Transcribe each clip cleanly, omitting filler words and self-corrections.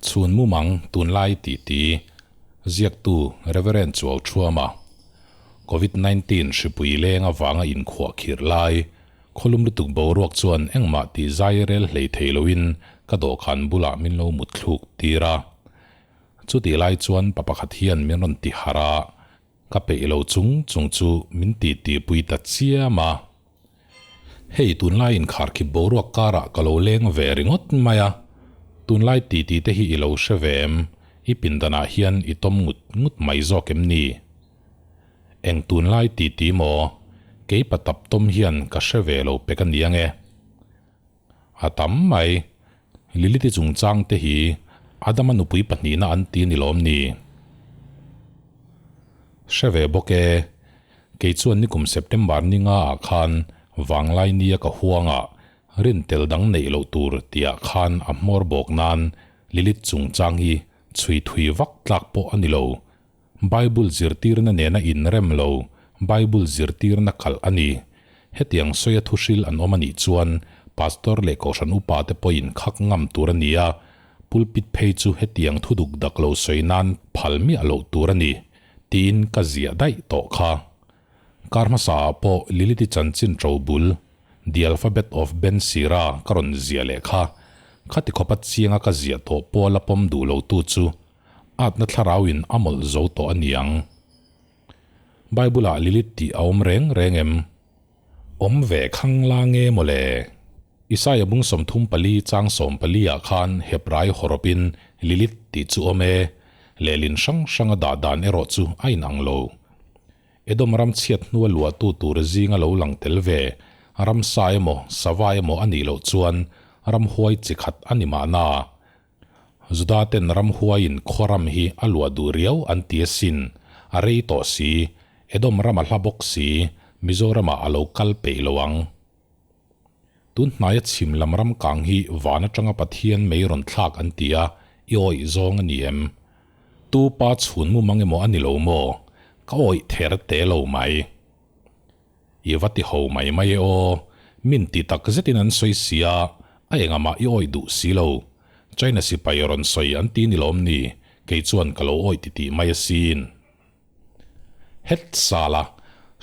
Chhun mumang tunlai titi ziaktu Rev. Chuauṭhuama Covid 19 hripui leng avanga inkhuah khirh lai khawlum lutuk boruak chuan engmah tih zai rel hlei thei loin ka dawhkan bulah min lo mutthluk tir a. Chutih lai chuan pa pakhat hian min rawn ti harh a, ka peih lo chung chung chu min titipui ta chiam a. Hei tunlai inkharkhip boruak karah ka lo leng ve ringawt mai a, tunlai titi te hi i lo hre ve em? I pindanah hian i tawm ngut ngut mai zawk em ni? Eng tunlai titi maw? Kei pa tap tawm hian ka hre ve lo pek a ni ang e. A tam mai. Lilith-i chungchang te hi Adama nupui pahnihna an ti ni lawm ni? Hre ve bawk e. Kei chuan nikum September ni nga ah khan vanglai nia ka huangah rin tel dang neih loh tur tihah khan a hmawr bawk nan Lilith chungchang hi chhui thui vak tlak pawh a ni lo. Bible zirtirna nena inrem lo, Bible zirtirna kalh a ni. Hetiang sawia thuhril an awm a nih chuan Pastor leh Kohhran upa te pawhin khak ngam tur a ni a, pulpit phei chu hetiang thu duk dak lo sawi nan phal miah loh tur a ni, tiin ka ziah daih tawh kha. Kar hmasa ah pawh Lilith-i chanchin ṭo bul, The Alphabet of Ben Sira ka rawn ziah leh kha. Khati khawpa chianga ka ziah tawh pawh la pawm duh lo tu chu Atna thlarauin a mawlh zo tawh a niang. Bible-ah Lilith tih a awm reng reng em? Awm ve khang la nge maw le? Isaia bung 34 chang 14 ah khan Hebrai hawrawpin Lilith tih chu awm e, lehlin hrang hranga dah dan erawh chu a inang lo. Edom ram chhiat hnua luahtu tur zinga lo lang tel ve, ramsa emaw, sava emaw a nih loh chuan ramhuai chi khat a ni mahna. Juda ten ramhuaiin khaw ram hi a luah duh riau an ti asin, a rei tawh si, Edom ram a hla bawk si, Mizoramah a lo kal peih lo ang. Tun hnaia chhim lam ram kang hi van atanga Pathian mei rawn thlak an ti a, i awih zawng a ni em? Tu pa chhun mumang emaw a ni lo maw? Ka awih ther te lo mai. I va ti ho mai mai e aw. Min ti tak zetin an sawi sia, a engah mah i awih duh si lo. China sipai rawn sawi an ti ni lawm ni, kei chuan ka lo awih ti tih mai asin. Het sala,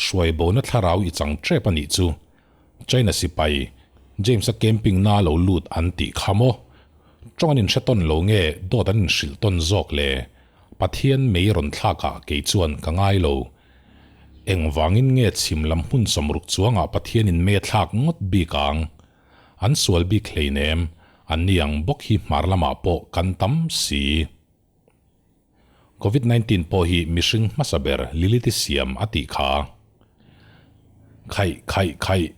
hruai bona thlarau i chang tep a nih chu. China sipai, James-a camping na lo lut an tih kha maw? Tawng an inhre tawn lo nge dawt an inhrilh tawn zawk le? Pathian mei rawn thlakah kei chuan ka ngai lo. Engvangin nge chhim lam hmun sawmruk chuangah Pathianin me thlak ngawt bik ang? An sual bik hleinem, an ni ang bawk hi hmar lamah pawh kan tam si. Covid 19 pawh hi mihring hmasa ber Lilith-i siam a tih kha. Khaih khaih khaih,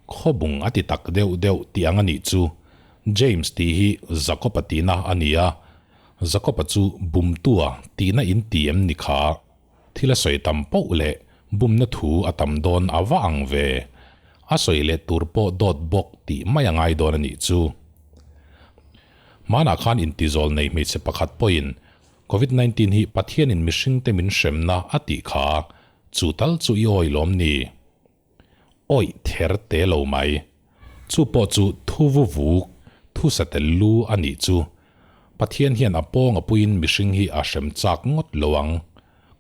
khawbung a ti tak deuh deuh tih ang a nih chu. James tih hi Jakob-a tihna a ni a, Jakob-a chu bumtua tihna in ti em ni kha? Thil a sawi tam poh leh bumna thu a tam dawn a va ang ve. A sawi leh tur pawh dawt bawk tih mai a ngai dawn a nih chu. Hmanah khan intizawl nei hmeichhe pakhat pawhin Covid 19 hi Pathianin mihringte min hremna a tih kha chu tal chu i awi lawm ni? Awih ther te lo mai. Chu pawh chu thu vu vuk, thu sa tel lu a nih chu. Pathian hian a pawng a puiin mihring hi a hrem chak ngawt lo ang.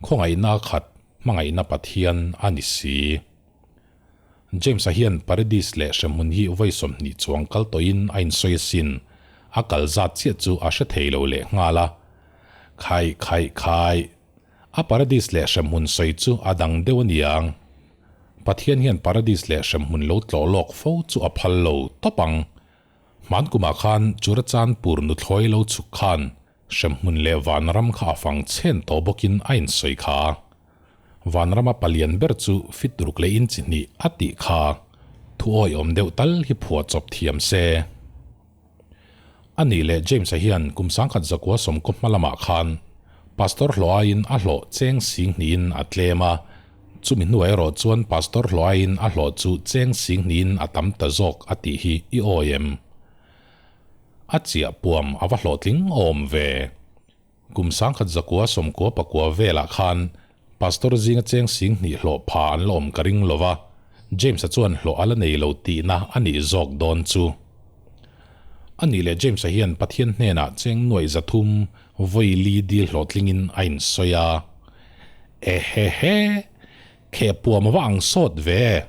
Khawngaihna khat, hmangaihna Pathian a ni si. James-a hian Paradis leh hremhmun hi vawi 20 chuang kal tawhin a insawi asin. A kal zat chiah chu a hre thei lo leh nghal a. Khai khai khai. A paradis leh hremhmun sawi chu a dang deuh a niang. Pathian hian paradis leh hremhmun lo tlawh lawk fo chu a phal lo tawp ang. Hman kumah khan Churachandpur nuthlawi lo chhuk khan hremhmun leh vanram kha a fang chhen tawh bawkin a insawi kha. Vanrama palian ber chu fit ruk leh inchi hnih a tih kha thu awihawm deuh tal hi phuah chawp thiam se. A nih leh James-a hian kum 1990 hma lamah khan Pastor hlawh aiin a hlawh cheng sing hnihin a tlem a, chumi hnuah erawh chuan Pastor hlawh aiin a hlawh chu cheng sing hnihin a tam ta zawk a tih hi i awi em? A chiah puam a va hlawhtling awm ve. Kum 1999 velah khan Pastor zinga cheng sing hnih hlawh pha an la awm ka ring lo va, James-a chuan hlawh a la nei lo tihna a nih zawk dawn chu. Anih leh James-a hian Pathian hnenah cheng nuaih 300 vawi li dil hlawhtlingin a insawi a. Ehehe! Kheh puam a va ang sawt ve.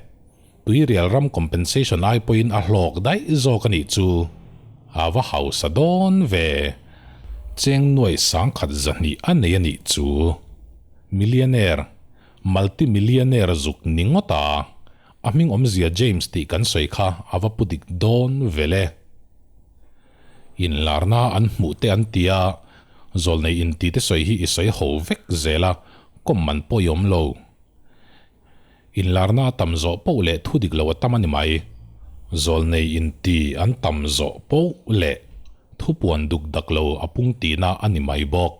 Tuirial ram compensation ai pawhin a hlawk daih zawk a nih chu. A va hausa dawn ve. Cheng nuaih 1200 a nei a nih chu. Millionaire, multi-millionaire zuk ni ngawt a. A hming awmzia James tih kan sawi kha a va pu dik dawn ve le. Inlarna an hmuh te an ti a, zawlnei inti te sawi hi i sawi ho vek zel a, kawm man pawh i awm lo. Inlarna a tam zawh poh leh thu dik lo a tam a ni mai. Zawlnei inti an tam zawh poh leh thupuan duk dak lo a pung tihna a ni mai bawk.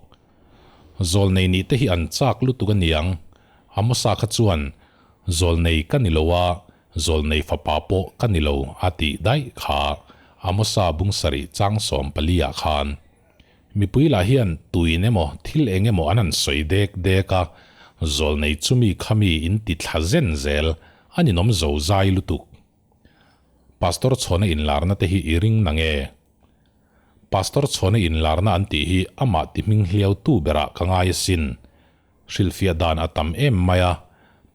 Zawlnei nih te hi an chak lutuk a niang. Amosa kha chuan Zawlnei ka ni lo a, Zawlnei fapa pawh ka ni lo a tih daih kha Amosa bung sarih chang 14 ah khan. Mipui lah hian tuin emaw thil eng emaw an han sawi dek dek a, Zawlnei chumi khami in ti thla zen zel a ninawm zo zai lutuk. Pastor chhawna inlarna te hi i ring na nge? Pastor chhawna inlarna an tih hi amah ti hming hliau tu berah ka ngai asin. Hrilhfiah dan a tam em mai a,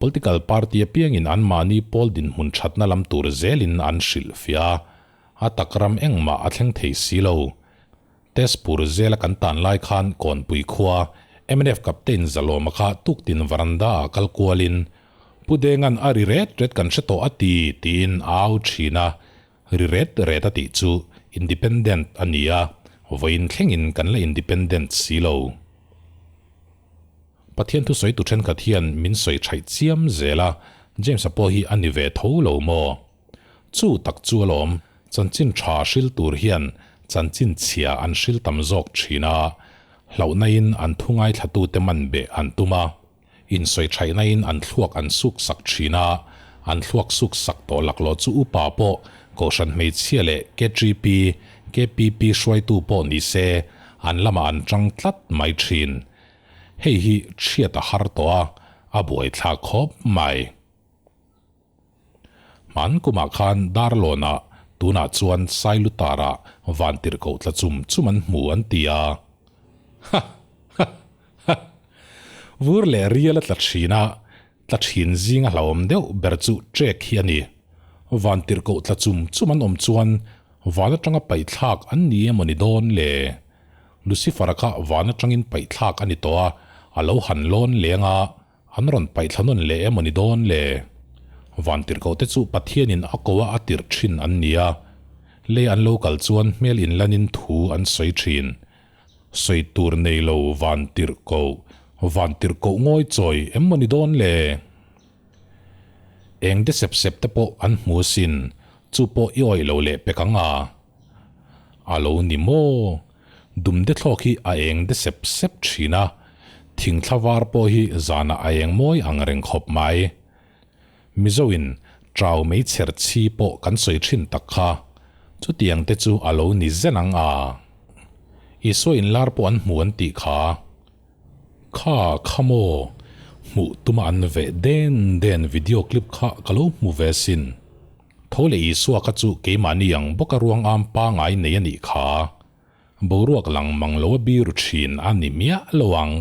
political party apiangin anmahni pawl dinhmun thatna lam tur zelin an hrilhfiah a, a tak ram engmah a thleng thei si lo. Tezpur zela kan tan lai khan Kawnpui khua mnf Captain Zalawma kha tuktin veranda ah kal kualin Pu Denga'n a ri ret ret kan hre tawh a ti tiin a au thin a, ri ret ret a tih chu independent a ni a, vawiin thlengin kan la independent si lo. Pathian thusawi tu thenkhat hian min sawi thaih chiam zel a, James-a pawh hi a ni ve tho lo maw? Chu tak chu alawm, chanchin tha hril tur hian chanchin chhia an hril tam zawk thin a, hlauhnain an thu ngaithlatute man beh an tum a, insawi thaihnain an thluak an suk sak thin a, an thluak suk sak tawh laklawh chu upa pawh Kohhran hmeichhia leh KTP, KPP hruaitu pawh ni se an lamah an tang tlat mai thin. Hei hi chhiat a har tawh a, a buaithlak khawp mai. Hman kumah khan Darlawnah tunah chuan Sailutarah vantirhkoh tla chum chum an hmu an ti a. Ha! Ha! Ha! Vur leh rial a tla thin a, tla thin zinga hlauhawm deuh ber chu trek hi a ni. Vantirhkoh tla chum chum an awm chuan van atanga paihthlak an ni emaw ni dawn le? Lucifer-a kha van atangin paihthlak a ni tawh a, a lo han lawn leng a, an rawn paihthla nawn leh emaw ni dawn le? Vantirhkoh te chu Pathianin a ko a a tirh thin an ni a, lei an lo kal chuan hmel inlanin thu an sawi thin. Sawi tur nei lo vantirhkoh, vantirhkoh ngawi chawi em maw ni dawn le? Eng de sep sep te pawh an hmu asin, chu pawh i awih lo leh pek ang a. A lo ni maw? Dumde thlawk hi a eng de sep sep thin a, thingthla var pawh hi zanah a eng mawi ang reng khawp mai. Mizoin trau meichher chhi pawh kan sawi thin tak kha, chutiang te chu a lo ni zen ang a. Isua inlar pawh an hmu an tih kha. Kha kha maw? Hmuh tuma an veh den den video clip kha ka lo hmu ve sin. Tho leh Isua kha chu keimahni ang bawka ruang am pangai nei a nih kha. Boruak lang mang lo a biru thin a ni miah lo ang.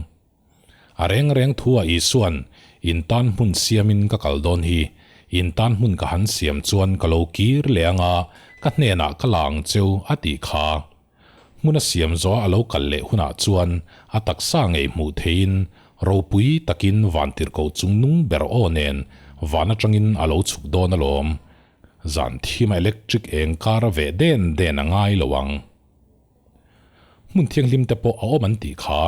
A reng reng thu ah Isua'n in tan hmun siamin ka kal dawn hi, in tan hmun ka han siam chuan ka lo kir leh anga ka hnenah ka la ang cheu a tih kha. Hmun a siam zawh a lo kal leh hunah chuan a taksa ngei hmuh theihin ropui takin vantirhkoh chung nung ber aw nen van atangin a lo chhuk dawn alawm. Zan thima electric eng kar a veh den den a ngai lo ang. Hmun thianghlim te pawh a awm an tih kha.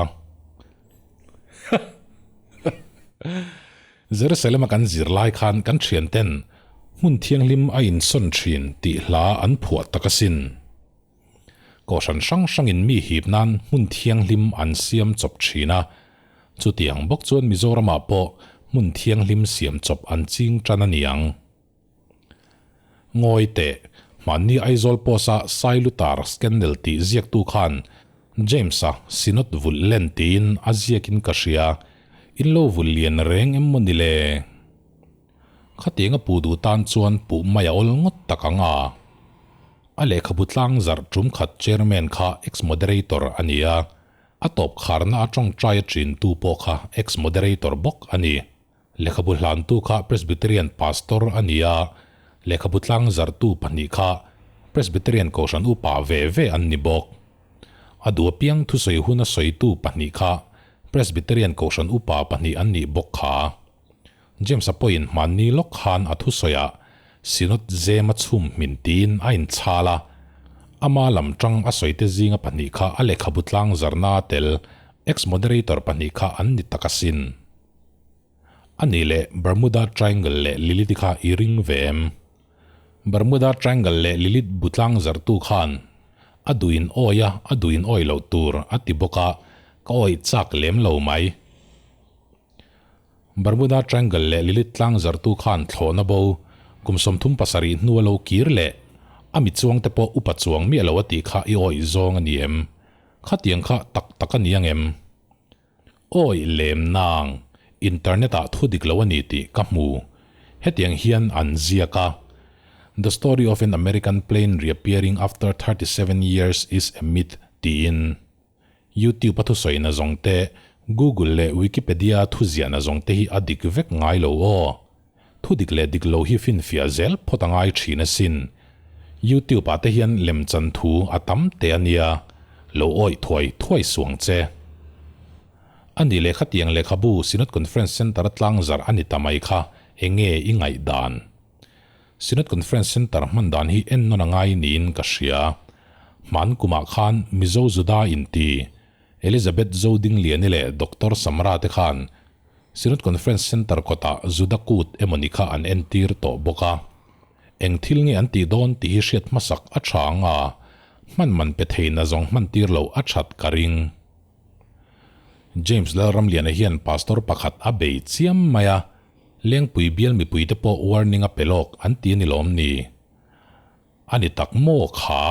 Jerusalem a kan zir lai khan kan thian ten hmun thianghlim a insawn thin tih hla an phuah tak asin. Kohhran hrang hrangin mi hip nan hmun thianghlim an siam chawp thin a, chutiang bawk chuan Mizoramah pawh hmun thianghlim siam chawp an ching tan a niang. Ngawi teh, hmanni Aizawl Post-a Sailutar scandal tih ziaktu khan James-a Synod vulh len tiin a ziakin ka hria, in lo vulh lian reng em maw ni le? Khatiang a puh duh tan chuan puh mai a awl ngawt tak ang a. A lehkhabu tlangzarh tum khat chairman kha ex-moderator a ni a, a tawp kharna a tawngtai a chintu pawh kha ex-moderator bawk a ni. Lehkhabu hlantu kha Presbyterian pastor a ni a, lehkhabu tlangzarhtu pahnih kha Presbyterian Kohhran upa ve ve an ni bawk. A duh apiang thusawi huna sawitu pahnih kha Presbyterian Kohhran upa pahnih an nih bawk kha. James-a pawhin hmanni lawk khan a thusawiah Synod zema chhum hmin tiin a inchhal a, ama lam tang a sawite zinga pahnih kha a lehkhabu tlang zarna a tel ex-moderator pahnih kha an ni tak asin. A nih leh Bermuda Triangle leh Lilith-i kha i ring ve em? Bermuda Triangle leh Lilith bu tlang zartu khan a duhin awi a, a duhin awi loh tur a ti bawk a, ka awih chak lem lo mai. Bermuda Triangle leh Lilith tlang zartu khan thlawhna bo kum 37 hnua lo kir leh a mi chuangte pawh upa chuang miah lo a tih kha i awih zawng a ni em? Khatiang kha tak tak a ni ang em? Awih lem nang, internet ah thu dik lo a ni tih ka hmu. Hetiang hian an ziak a, The story of an American plane reappearing after 37 years is a myth tiin. YouTube a thusawina zawng te, Google leh Wikipedia a thuziahna zawng te hi a dik vek ngai lo aw. Thu dik leh dik lo hi finfiah zel phawt a ngai thin asin. YouTube ah te hian lemchan thu a tam teh a nia, lo awih thuai thuai suang che. A nih leh khatiang lehkhabu Synod Conference Centre a tlangzarh a ni ta mai kha enge i ngaihdan? Synod Conference Centre hman dan hi ennawn a ngai niin ka hria. Hman kumah khan Mizo Juda inti Elizabeth Zodingliani leh Doctor Samra te khan Synod Conference Centre kawtah Juda kut emawni kha an entir tawh bawk a. Eng thil nge an tih dawn tih hi hriat hmasak a tha ang a, hman man pe thei na zawng hman tir loh a that ka ring. James Lalramliana hian pastor pakhat a bei chiam mai a. Lengpui bial mipuite pawh warning a pe lawk an ti a ni lawm ni? A ni tak maw kha?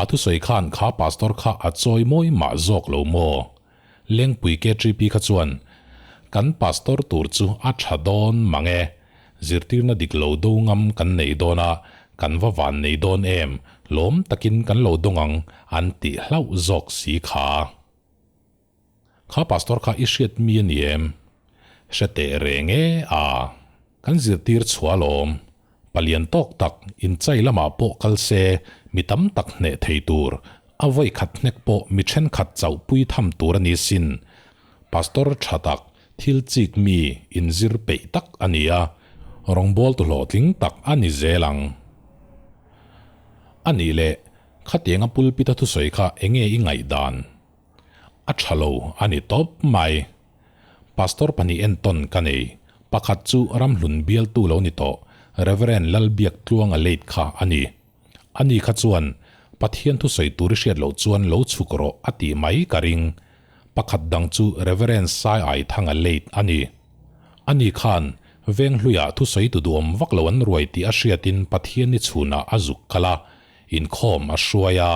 A thusawi khan kha pastor kha a chawi mawi mah zawk lo maw? Lengpui KTP kha chuan kan pastor tur chu a tha dawn mang e, zirtirna dik lo do ngam kan nei dawn a, kan va van nei dawn em, lawm takin kan lo dawng ang an tih hlauh zawk si kha. Kha pastor kha i hriat mi a ni em? Hre teh reng e a. Kan zirtir chhuah alawm. Palian tawk tak inchai lamah pawh kal se mi tam tak hneh thei tur, a vawi khat hnek pawh mi thenkhat chauh pui tham tur a ni sin. Pastor tha tak, thil chik mi inzir peih tak a ni a, rawngbawl tu hlawhtling tak a ni zel ang. A nih leh, khatianga pulpit a thusawi kha enge i ngaihdan? A tha lo a ni tawp mai. Pastor pahnih entawn ka nei. Pakhat chu ramhlun bialtu lo ni tawh Reverend Lalbiak Tluanga late kha a ni. Ani kha chuan Pathian thusawi tur i hriat loh chuan lo chhuk rawh a tih mai ka ring. Pakhat dang chu Reverend Sai Aithanga late a ni. Ani khan Venghluiah thusawi tu duhawm vak lo an ruai tih a hriatin Pathian ni chhunah a zuk kal a, Inkhawm a hruai a,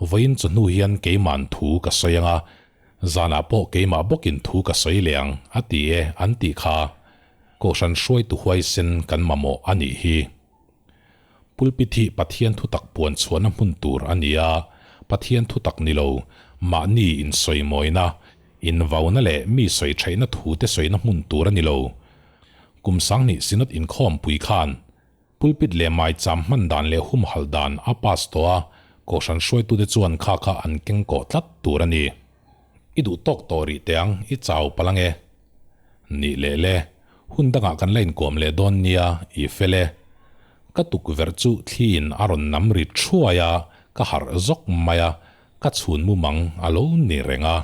vawiin chawhnu hian keima'n thu ka sawi ang a, zanah pawh keimah bawkin thu ka sawi leh ang, a ti e, an tih kha. Kohhran hruaitu huaisen kan mamawh a nih hi. Pulpit hi Pathian thutak puan chhuahna hmun tur a ni a, Pathian thutak ni lo, mahni insawimawina, invauna leh mi sawi theihna thute sawina hmun tur a ni lo. Kum 2000 Synod inkhawmpui khan Pulpit leh maicham hman dan leh humhalh dan a pass tawh a, Kohhran hruaitute chuan kha kha an keng kawh tlat tur a ni. I duh tawk tawh rih teh ang, i chau palh ange. Nih leh le, hun dangah kan la inkawm leh dawn nia, i fel e. Ka tukverh chu thliin a rawn nam ri thuai a, ka harh zawk mai a, ka chhun mumang a lo ni reng a.